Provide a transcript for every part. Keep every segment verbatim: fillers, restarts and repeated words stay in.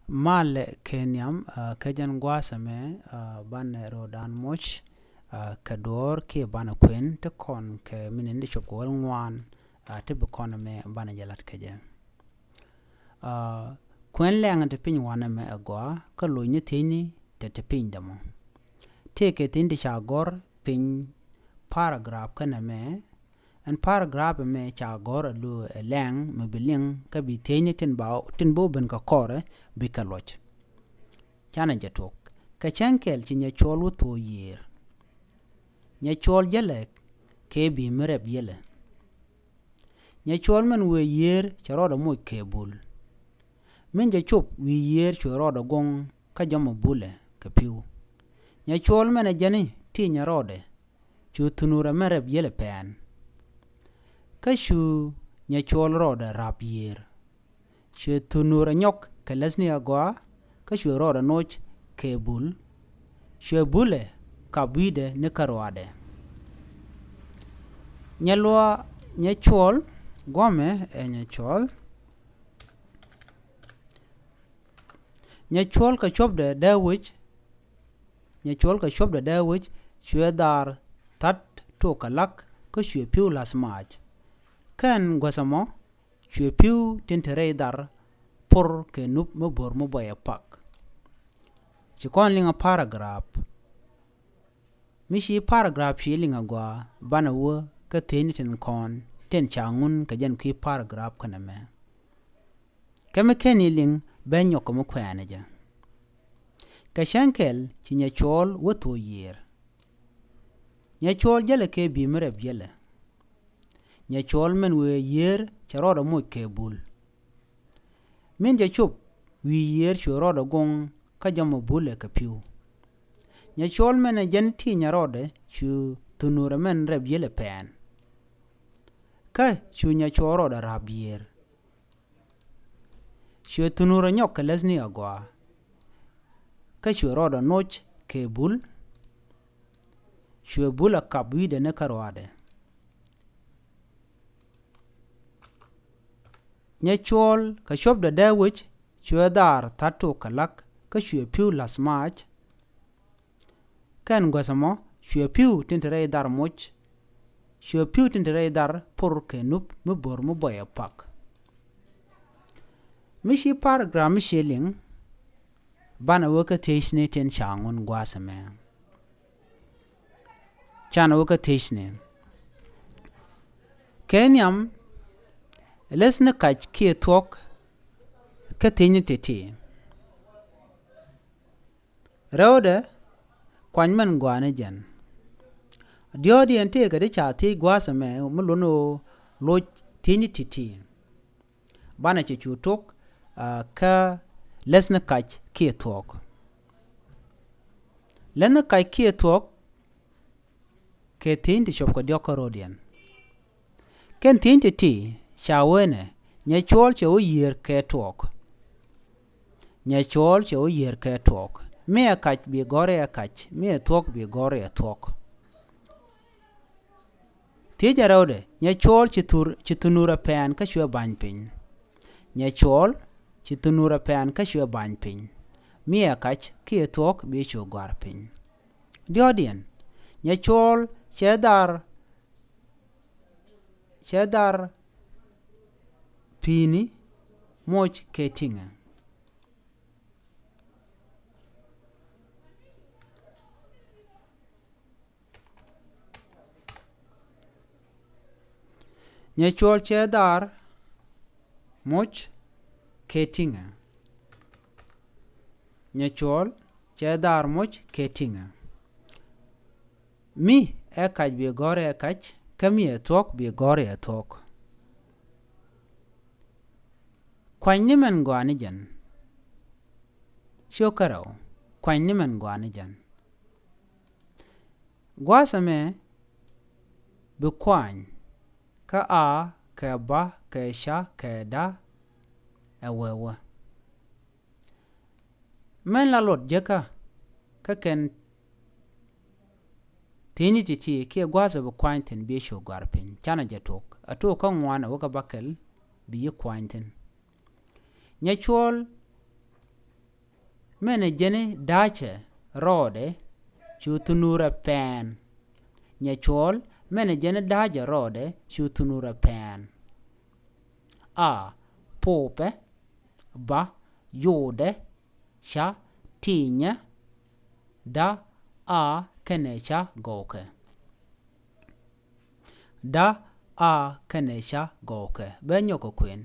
Malɛ kɛ nhiam, ah, kɛ jɛn gua̱a̱th ɛmɛ, ah, banɛ rɔɔdan moc, ah, kɛ duɔ̱ɔ̱r kiɛ banɛ kuën ti kɔn kɛ minit ti cop kɛ wäl ŋuan, ah, ti bi kɔn ɛmɛ banɛ jɛ lat kɛ jɛ. Ah, kuën lɛŋ ti piny wanɛ mɛ ɛ gɔaa, kä lo̱cni thiecni tɛ ti piny dämɔ. Tëëkɛ thiecni ti ca gɔ̱r piny paragraph kɛnɛ mɛ, ɛn paragraph ɛmɛ ca gɔ̱r ɛ lo̱ ɛ lɛŋ mi bi liŋ kä bi thiecni tin ba, tin bi wä ben kɛ kɔrɛ bikɛ luɔc. Canɛ jɛ tuɔk. Kɛ cäŋ kɛl ci Nyɛcuɔl wä thok yiëër. Nyɛcuɔl jälɛ kɛ bi̱i̱ mi rɛp yälɛ. Nyɛcuɔl min wëë yiëër cɛ rɔɔdɛ moc kɛ bul. Min cɛ cop wi̱i̱ yiëër cuɛ rɔɔdɛ goŋ kä jɔmɛ bulɛ kɛ pi̱w. Nyɛcuɔl min ɛ jɛn i̱ ti nyɛ rɔɔdɛ, cu thunurɛ min rɛp yälɛ pɛn. Kä cu Nyɛcuɔl rɔɔdɛ ra̱p yiëër. Cuɛ thunurɛ nyɔk kɛ läthni agɔaa, kä cuɛ rɔɔdɛ noc kɛ bul. Cuɛ bulɛ kap wi̱i̱dɛ ni kä ruaadɛ. Nyɛluaa Nyɛcuɔl, guɔmɛ ɛ Nyɛcuɔl. Nyɛcuɔl kɛ cuɔpdɛ dee wec, Nyɛcuɔl kɛ cuɔpdɛ dee wec, cuɛ dhaar tha̱t tok kɛ lak, kä cuɛ pi̱w la̱th maac. Kɛn guäth ɛmɔ, cuɛ pi̱w tin te rɛy dhar por kɛ nup mi bo̱r mi buɔyɛ pak. Ci kɔn liŋ ɛ paragraph. Mi ci paragraph ci liŋ agɔaa, banɛ wä kä thiecni tin kɔn tin ca ŋun kɛ jɛn kui̱ paragraph kɛnɛ mɛ. Kɛ mi ken i̱ liŋ bɛ nyɔk kɛ mi kuɛɛnɛ jɛ. Kɛ cäŋ kɛl ci Nyɛcuɔl wä thok yiëër. Nyɛcuɔl jälɛ kɛ bi̱i̱ mi rɛp yälɛ. Nyɛcuɔl min wëë yiëër cɛ rɔɔdɛ moc kɛ bul. Min cɛ cop wi̱i̱ yiëër cu rɔɔdɛ goŋ kä jɔmɛ bulɛ kɛ pi̱w. Nyɛcuɔl min ɛ jɛn ti nyɛ rɔɔdɛ cu thunurɛ min rɛp yälɛ pɛn. Kä cu Nyɛcuɔl rɔɔdɛ ra̱p yiëër. Cuɛ thunurɛ nyɔk kɛ läthni agɔaa. Kä cuɛ rɔɔdɛ noc kɛ bul. Cuɛ bulɛ kap wi̱i̱dɛ ni kä ruaadɛ. Nyɛcuɔl kɛ cuɔpdɛ dee wec, cuɛ dhaar tha̱t tok kɛ lak, kä cuɛ pi̱w la̱th maac. Kɛn guäth ɛmɔ, cuɛ pi̱w tin te rɛy dhar moc. Cuɛ pi̱w tin te rɛy dhar por kɛ nup mi bo̱r mi buɔyɛ pak. Mi ci paragraph mi ci liŋ, banɛ wä kä thiecni tin ca ŋun gua̱a̱th ɛmɛ. Canɛ wä kä thiecni. Kɛ nhiam, läthni kac kiɛ thuɔ̱k kä thiecni ti̱ti̱. Rɛwdɛ kuany min gɔaa ni jɛn. Diɔ̱ɔ̱kdiɛn tëëkɛ ti ca thiec gua̱a̱th ɛmɛ mi luni ɣöö loc thiecni ti̱ti̱. Banɛ cɛ cu tok, ah, kä läthni kac kiɛ thuɔ̱k. Läthni kac kiɛ thuɔ̱k kɛ thiecni ti cop kɛ diɔ̱k kä rɔ̱diɛn. Kɛn thiecni ti̱ti̱ ca wee nɛ, Nyɛcuɔl cɛ wä yiër kɛ tuɔɔk. Nyɛcuɔl cɛ wä yiër kɛ tuɔɔk. Mi ɛ kac bi gɔ̱r ɛ kac, mi ɛ thuɔ̱k bi gɔ̱r ɛ thuɔ̱k. Thiec ɛ rɛwdɛ, Nyɛcuɔl ci thur, ci thunurɛ pɛn kä cuɛ ba̱ny piny. Nyɛcuɔl ci thunurɛ pɛn kä cuɛ ba̱ny piny. Mi ɛ kac kiɛ thuɔ̱k bi cu gɔ̱a̱r piny. Diɔ̱ɔ̱kdiɛn, Nyɛcuɔl cɛ dhar, cɛ dhar pi̱i̱ni moc kɛ ti̱ŋɛ. Nyɛcuɔl cɛ dhar moc kɛ ti̱ŋɛ. Nyɛcuɔl cɛ dhar moc kɛ ti̱ŋɛ. Mi ɛ kac bi gɔ̱r ɛ kac, kä mi ɛ thuɔ̱k bi gɔ̱r ɛ thuɔ̱k. Kuany ni mɛn gɔaa ni jɛn. Ciö kärɛw, kuany ni mɛn gɔaa ni jɛn. Gua̱a̱th ɛmɛ bi kuany kä a kɛ ba kɛ ca kɛ da ɛ wee wä. Mɛn la luɔt jekä kä kɛn thiecni ti̱ti̱ kiɛ gua̱a̱th ɛ bi kuany thi̱n bi cu gɔ̱a̱r piny. Canɛ jɛ tok. A tok kä ŋuan ɛ wä kä bäkɛl bi yi kuany thi̱n. Nyɛcuɔl Mɛnɛ jɛn i̱ da̱cɛ rɔɔdɛ cu thunurɛ pɛn. Nyɛ cuɔl mɛnɛ jɛn i̱ da̱cɛ rɔɔdɛ cu thunurɛ pɛn. A, pupɛ. Ba, yudɛ. Ca, tinyɛ. Da, a, kɛnɛ ca gɔwkɛ. Da, a, kɛnɛ ca gɔwkɛ. Bɛ nyɔk kɛ kuën.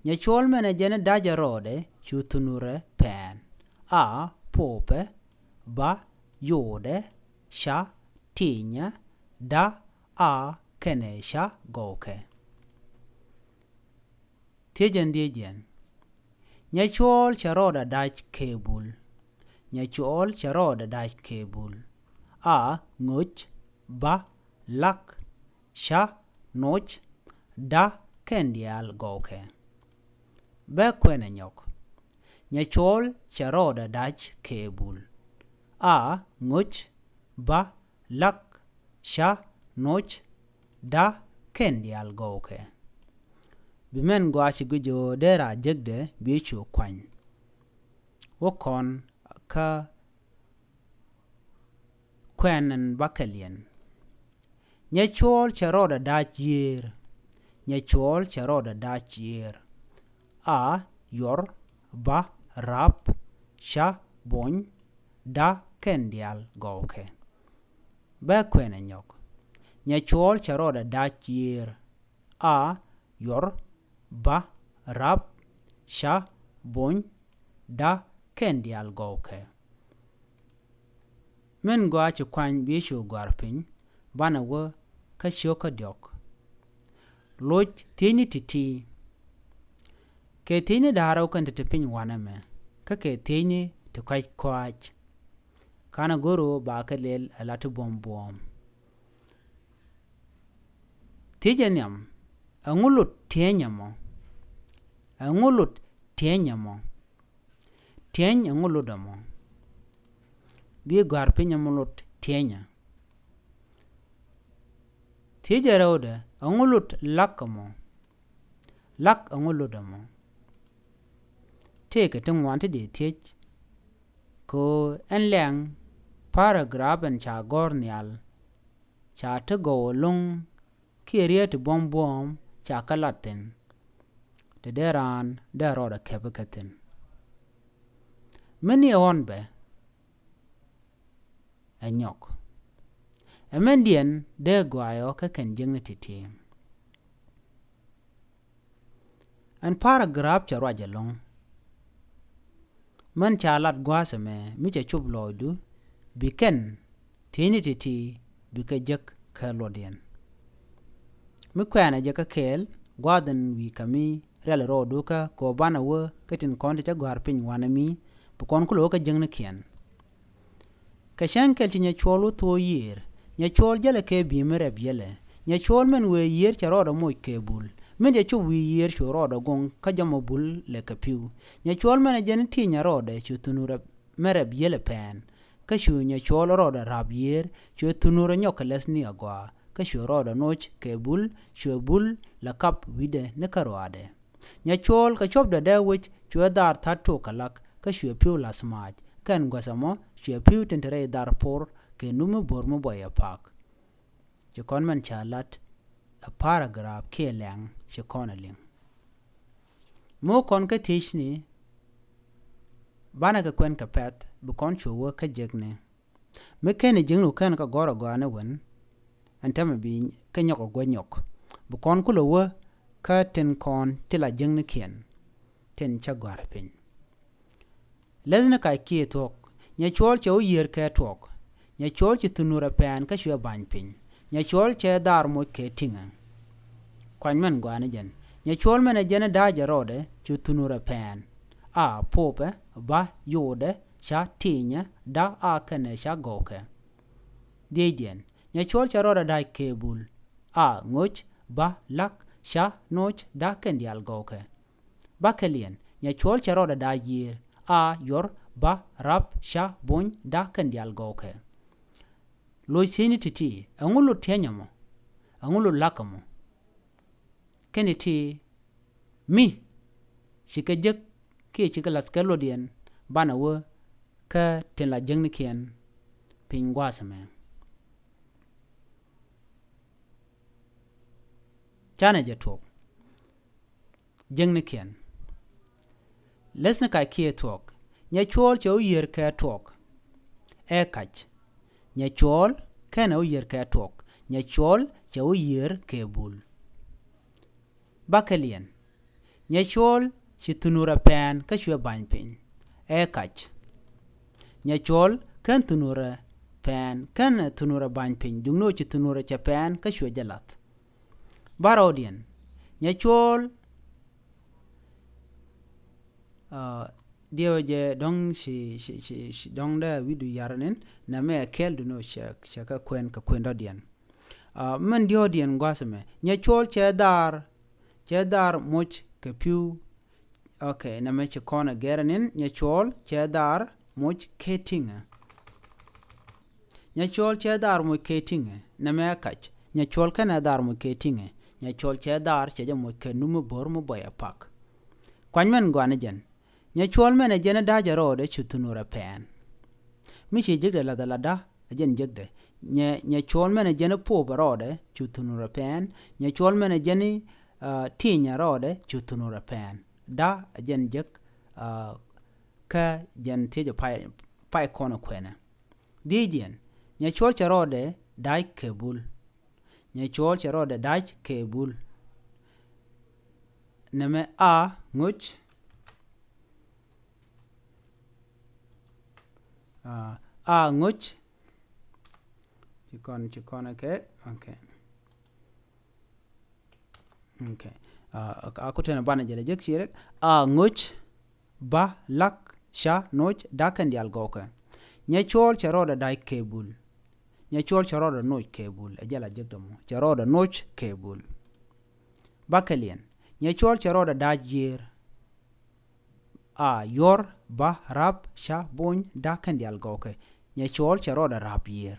Nyɛ cuɔl mɛnɛ jɛn i̱ da̱cɛ rɔɔdɛ cu thunurɛ pɛn. A, pupɛ. Ba, yudɛ. Ca, tinyɛ. Da, a, kɛnɛ ca gɔwkɛ. Thiecɛn dhiecɛn. Nyɛ cuɔl cɛ rɔɔdɛ da̱c kɛ bul. Nyɛ cuɔl cɛ rɔɔdɛ da̱c kɛ bul. A, ŋoc. Ba, lak. Ca, noc. Da, kɛn diaal gɔwkɛ. Bɛ kuɛnɛ nyɔk. Nyɛ cuɔl cɛ rɔɔdɛ da̱c kɛ bul. A, ŋoc. Ba, lak. Ca, noc. Da, kɛn diaal gɔwkɛ. Bi mɛn gɔaa ci guic ɣöö dee raa jekdɛ bi cu kuany. Wä kɔn kä kuɛn ɛn bakɛliɛn. Nyɛ cuɔl cɛ rɔɔdɛ da̱c yiër. Nyɛ cuɔl cɛ rɔɔdɛ da̱c yiër. A, yuɔr. Ba, rap. Ca, bony. Da, kɛn diaal gɔwkɛ. Bɛ kuɛnɛ nyɔk. Nyɛ cuɔl cɛ rɔɔdɛ da̱c yiër. A, yuɔr. Ba, rap. Ca, bony. Da, kɛn diaal gɔwkɛ. Min gɔaa ci kuany bi cu gɔ̱a̱r piny, banɛ wä kä cio̱kä diɔ̱k. Loc thiecni ti̱ti̱. Kɛ thiecni da̱ŋ rɛw kɛn ti te piny wanɛ mɛ, kä kɛ thiecni ti kɔ̱a̱c kɔ̱a̱c. Ka̱n a go̱r ɣöö ba kɛ lɛl a la ti buɔ̱m buɔ̱ɔ̱m. Thiecɛ nhiam, ɛŋu lut tiɛɛny ɛmɔ? Ɛŋu lut tiɛɛny ɛmɔ? Tiɛɛny ɛŋu lut ɛmɔ? Bi gɔ̱a̱r piny ɛmɔ lut tiɛɛnyä. Thiecɛ rɛwdɛ, ɛŋu lut lak ɛmɔ? Lak ɛŋu lut ɛmɔ? Tëëkɛ ti ŋuan ti dee thiec. Kɛ ɣöö ɛn lɛŋ paragraph ɛn ca gɔ̱r nhial, ca ti gɔw ɛlɔ̱ŋ kiɛ riet ti buɔ̱m buɔ̱ɔ̱m ca kä lat thi̱n. Te dee raan dee rɔɔdɛ kɛpi kɛ thi̱n. Min ni ɛ ɣɔn bɛ ɛ nyɔk. Ɛ mɛn diɛn dee gɔaa ɔ kä kɛn jiäkni ti̱ti̱. Ɛn paragraph cɛ ruac ɛlɔ̱ŋ. Mɛn ca lat gua̱a̱th ɛmɛ mi cɛ cop lɔɔcdu, bi kɛn thiecni ti̱ti̱ bi kɛ jek kɛ luɔtdiɛn. Mi kuɛɛnɛ jɛ kä kɛɛl, gua̱a̱th ɛn wi̱i̱ kä mi rial rɔɔdu kä kɛ ɣöö banɛ wä kä tin kɔn ti cä gɔ̱a̱r piny wanɛ mi, bi kɔn kulɛ wä kä jiäknikiɛn. Kɛ cäŋ kɛl ci nyɛ cuɔl wä thok yiër, nyɛ cuɔl jälɛ kɛ bi̱i̱ mi rɛp yälɛ. Nyɛ cuɔl mɛn wëë yiër cɛ rɔɔdɛ moc kɛ bul. Min cɛ cop wi̱i̱ yiër cu rɔɔdɛ goŋ kä jɔmɔ bul lɛ kɛ pi̱w. Nyɛ cuɔl mɛn ɛ jɛn i̱ ti̱i̱ nyɛ rɔɔdɛ cu thunurɛ mɛ rɛp yälɛ pɛn. Kä cu nyɛ cuɔl rɔɔdɛ ra̱p yiër, cuɛ thunurɛ nyɔk kɛ läthni agɔaa. Kä cuɛ rɔɔdɛ noc kɛ bul, cuɛ bul lɛ kap wi̱cdɛ ni kä ruaadɛ. Nyɛ cuɔl kɛ cuɔpdɛ dee wec cuɛ dhar tha̱t tok kɛ lak, kä cuɛ pi̱w la̱th maac. Kɛn guäth ɛmɔ cuɛ pi̱w tin te rɛy dhar por kɛ nu mi bo̱r mi buɔyɛ pa̱a̱k. Ci kɔn mɛn ca lat ɛ paragraph kiɛ lɛŋ ci kɔn ɛ liŋ. Mi wä kɔn kä thiecni, banɛ kɛ kuɛn kɛ pɛ̈th bi kɔn cu wä kä jekni. Mi ken i̱ ji̱ŋni wä ken kä gɔ̱r agɔaa ni wen, ɛn täämɛ bi kä nyɔk a guäth nyɔk. Bi kɔn kulɛ wä kä tin kɔn ti la jiäknikiɛn tin cä gɔ̱a̱r piny. Läthni kac kiɛ thuɔ̱k, nyɛ cuɔl cɛ wä yiër kɛ tuɔɔk. Nyɛ cuɔl ci thunurɛ pɛn kä cuɛ ba̱ny piny. Nyɛ cuɔl cɛ dhar moc kɛ ti̱ŋɛ. Kuany mɛn gɔaa ni jɛn. Nyɛ cuɔl mɛn ɛ jɛn i̱ da̱a̱cɛ rɔɔdɛ cu thunurɛ pɛn. A, pupɛ. Ba, yudɛ. Ca, ti̱i̱nyɛ. Da, a, kɛnɛ ca gɔwkɛ. Dhiecdiɛn. Nyɛ cuɔl cɛ rɔɔdɛ da̱a̱c kɛ bul. A, ŋoc. Ba, lak. Ca, noc. Da, kɛn diaal gɔwkɛ. Bakɛliɛn. Nyɛ cuɔl cɛ rɔɔdɛ da̱a̱c yiër. A, yuɔr. Ba, rap. Ca, bony. Da, kɛn diaal gɔwkɛ. Loc thiecni ti̱ti̱, ɛŋu lut tiɛɛny ɛmɔ? Ɛŋu lut lak ɛmɔ? Kɛn ti̱ti̱ mi ci kɛ jek kiɛ ci kɛ la̱th kɛ luɔtdiɛn, Banɛ wä kä tin la jiäknikiɛn piny gua̱a̱th ɛmɛ. Canɛ jɛ tuɔɔk. Jiäknikiɛn. Läthni kac kiɛ thuɔ̱k. Nyɛ cuɔɔl cɛ wä yiër kɛ tuɔɔk. Ɛ kac. Nyɛ cuɔɔl kɛnɛ wä yiër kɛ tuɔɔk. Nyɛ cuɔɔl cɛ wä yiër kɛ bul. Bakɛ liɛn. Nyɛ cuɔɔl ci thunurɛ pɛɛn kä cuɛ ba̱ny piny. Ɛ kac. Nyɛ cuɔɔl kɛn thunurɛ pɛɛn kɛn thunurɛ ba̱ny piny, duŋni ɣöö ci thunurɛ cɛ pɛɛn kä cuɛ jɛ lath. Bärɔwdiɛn. Nyɛ cuɔɔl, ah, diɛwɛ jɛ dɔ̱ŋ ci, ci, ci, ci dɔ̱ŋ dee wi̱du yar nin, nɛmɛ ɛ kɛl duŋni ɣöö cɛ, cɛ kɛ kuɛn kɛ kuɛn dɔ̱diɛn. Ah, min diɔ̱ɔ̱kdiɛn gua̱a̱th ɛmɛ. Nyɛ cuɔɔl cɛ dhaar, cɛ dhaar moc kɛ pi̱w. Ok, nɛmɛ ci kɔn ɛ gɛr nin, nyɛ cuɔɔl cɛ dhaar moc kɛ ti̱ŋɛ. Nyɛ cuɔɔl cɛ dhaar moc kɛ ti̱ŋɛ, nɛmɛ ɛ kac. Nyɛ cuɔɔl kɛnɛ dhaar moc kɛ ti̱ŋɛ. Nyɛ cuɔɔl cɛ dhaar cɛ jɛ moc kɛ num mi bo̱r mi buɔyɛ pak. Kuany mɛn gɔaa ni jɛn. Nyɛ cuɔɔl mɛn ɛ jɛn i̱ da̱a̱ jɛ rɔɔdɛ cu thunurɛ pɛɛn. Mi ci jekdɛ lath ɛ la da̱a̱ ɛ jɛn jekdɛ. Nyɛ, nyɛ cuɔɔl mɛn ɛ jɛn i̱ puɔp ɛ rɔɔdɛ cu thunurɛ pɛɛn. Nyɛ cuɔɔl mɛn ɛ jɛn i̱, ah, ti̱ny ɛ rɔɔdɛ cu thunurɛ pɛɛn. Da̱a̱ ɛ jɛn jek, ah, kä jɛn thiecɛ pay, pay kɔn ɛ kuɛnɛ. Dhiecdiɛn. Nyɛ cuɔɔl cɛ rɔɔdɛ da̱a̱c kɛ bul. Nyɛ cuɔɔl cɛ rɔɔdɛ da̱a̱c kɛ bul. Nɛmɛ a ŋoc. Ah, a ŋoc. Ci kɔn, ci kɔn, ok. Ok. Ok. Ah, a kutɛn banɛ jɛ lɛ jek ci rek. A ŋoc. Ba, lak, ca, noc, da̱a̱ kɛn diaal gɔwkɛ. Nyɛ cuɔɔl cɛ rɔɔdɛ da̱a̱c kɛ bul. Nyɛ cuɔɔl cɛ rɔɔdɛ noc kɛ bul. Ɛ jɛ la jek dɔ̱mɔ. Cɛ rɔɔdɛ noc kɛ bul. Bakɛ liɛn. Nyɛ cuɔɔl cɛ rɔɔdɛ da̱a̱c yiër. A, yuɔr, ba, rap, ca, bony, da̱a̱ kɛn diaal gɔwkɛ. Nyɛ cuɔɔl cɛ rɔɔdɛ rap yiër.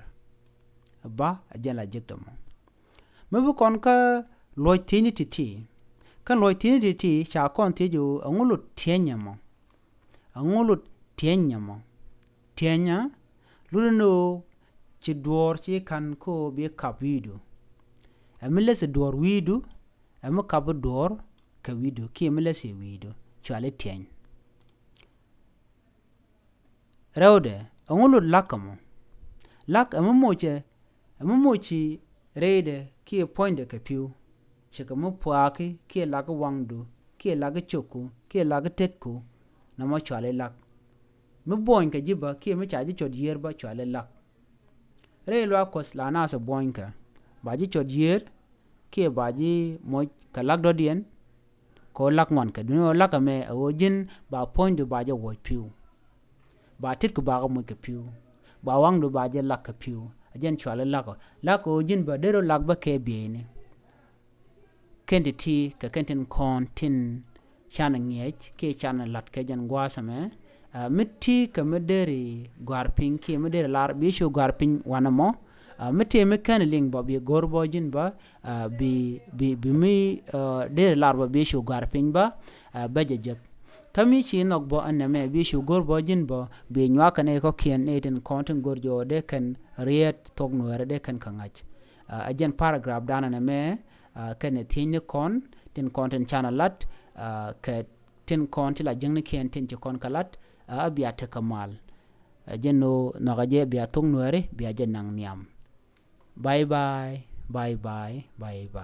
Ba, ɛ jɛn la jek dɔ̱mɔ. Mi bi kɔn kä luɔc thiecni ti̱ti̱. Kä luɔc thiecni ti̱ti̱ ca kɔn thiec ɣöö ɛŋu lut tiɛny ɛmɔ. Ɛŋu lut tiɛny ɛmɔ. Tiɛnyä lut ni ɣöö ci duɔ̱ɔ̱r ci ka̱n kä ɣöö bi kap wi̱i̱du. Ɛ mi läthi duɔ̱ɔ̱r wi̱i̱du, ɛ mi kap duɔ̱ɔ̱r kɛ wi̱i̱du kiɛ mi läthi wi̱i̱du. Cuali tiɛny. Rɛwdɛ, ɛŋu lut lak ɛmɔ? Lak ɛmɔ mocɛ, ɛmɔ moci rɛydɛ kiɛ puɔ̱nydɛ kɛ pi̱w. Cɛ kɛ mi pua̱a̱ki kiɛ lak waŋdu kiɛ lak cokku kiɛ lak tetku. Nɔmɔ cuali lak. Mi buɔ̱ny kɛ ji̱ bä kiɛ mi ca ji̱ cɔt yiër bä cuali lak. Rɛy luaak Kuɔth la naath ɛ buɔ̱nykɛ. Ba ji̱ cɔt yiër kiɛ ba ji̱ moc kɛ lak dɔ̱diɛn. Kɛ ɣöö lak ŋuan kɛ duŋni ɣöö lak ɛmɛ ɛ ɣöö ji̱n ba puɔ̱nydu ba jɛ wuɔ̱c pi̱w. Ba tetku ba kɛ moc kɛ pi̱w. Ba waŋdu ba jɛ lak kɛ pi̱w. Ɛ jɛn cuali lak ɔ. Lak ɣöö ji̱n ba dee rɔ lak bä kɛ bieyni. Kɛn ti̱ti̱ kɛ kɛn tin kɔn tin canɛ ŋi̱eec kiɛ canɛ la̱t kɛ jɛn gua̱a̱th ɛmɛ. Ah, mi ti kɛ mi deri gɔ̱a̱r piny kiɛ mi deri lar bi cu gɔ̱a̱r piny wanɛ mɔ. Ah, mi ti mi kɛn liŋ bä bi go̱r bä ji̱n bä, ah, bi, bi, bi mi, ah, deri lar bä bi cu gɔ̱a̱r piny bä, ah, bä jɛ jek. Kä mi ci nhɔk bä ɛn nɛmɛ bi cu go̱r bä ji̱n bä bi nyuak kɛn i̱ kɔ̱kiɛn i̱ tin kɔn tin go̱r jɔɔ dee kɛn riet thok nuɛɛrɛ dee kɛn kɛ ŋa̱c. Ah, ɛ jɛn paragraph danɛ nɛmɛ, ah, kɛnɛ thiecni kɔn tin kɔn tin canɛ lat, ah, kɛ tin kɔn ti la jiäknikiɛn tin ci kɔn kɛ lat, ah, a bia tekɛ mal. Ah, jɛn ɣöö nhɔkɛ jɛ bia thok nuɛɛri bia jɛ naŋ nhiam. Bye bye, bye bye, bye bye.